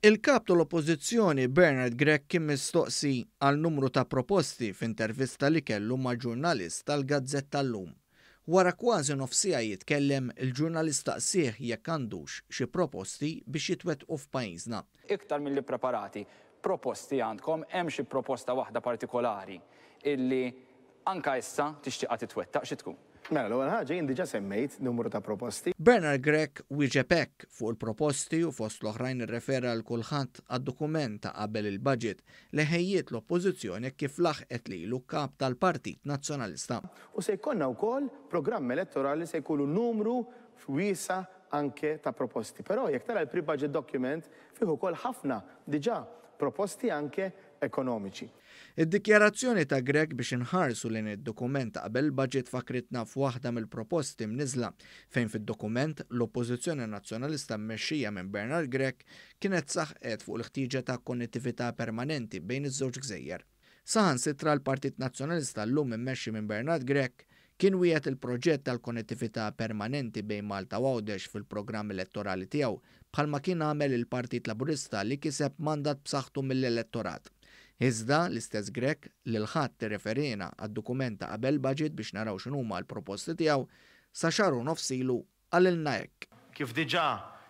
Il-Kap tal-Oppożizzjoni Bernard Grech kien mistoqsi għal numru ta' proposti f'intervista li kellu ma' ġurnalist tal-gazzetta Llum. Wara kważi nofs siegħa jitkellem, il-ġurnalist staqsieh jekk għandux xi proposti biex jitwettqu f'pajjiżna. Iktar milli ppreparati, proposti għandkom? Hemm xi proposta waħda partikolari illi anka issa tixtieqha titwettaq? Xi tkun? Mela, l-ewwel ħaġa jien diġà semmejt numru ta' proposti. Bernard Grech wieġeb hekk fuq il-proposti u fost l-oħrajn irrefera lil kulħadd għad-dokument ta' qabel il-budget li ħejjiet l-Oppożizzjoni hekk kif laħqet lilu Kap tal-Partit Nazzjonalista. U se jkollna wkoll programm elettorali li se jkollu numru wiesa' anke ta' proposti. Però jekk tara l-pre-budget document fih ukoll ħafna diġà proposti anke ekonomiċi. Id-dikjarazzjoni ta' Grech biex inħarsu lejn id-dokument ta' qabel il-budget fakkritna f'waħda mill-proposti mniżżla fejn fid-dokument l-Oppożizzjoni Nazzjonalista mmexxija minn Bernard Grech kienet saħqet fuq il-ħtieġa ta' konnettività permanenti bejn iż-żewġ gżejjer. Saħansitra l-Partit Nazzjonalista llum immexxi minn Bernard Grech kien wiegħed il-proġett tal-konnettività permanenti bejn Malta u Għawdex fil-programm elettorali tiegħu bħalma kien għamel il-Partit Laburista li kiseb mandat b'saħħtu mill-elettorat. Iżda, l-istess Grech, li l-Ħadd irreferiena għad-dokument ta' qabel il-budget biex naraw x'inhuma l-proposti tiegħu, sa xahar u nofs ilu qalilna hekk. Kif diġà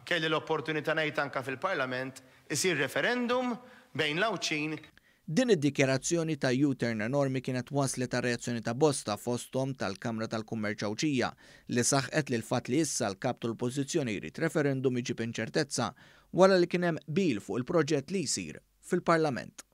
kelli l-opportunità ngħid anke fil-Parlament, isir referendum bejn l-Għawdxin. Din id-dikjarazzjoni ta' U-turn enormi kienet wasslet għal reazzjoni ta' bosta fosthom tal-Kamra tal-Kummerċ Għawdxija li saħqet li l-fatt li issa l-Kap tal-Oppożizzjoni jrid referendum iġib inċertezza wara li kien hemm qbil fuq il-proġett li jsir fil-Parlament.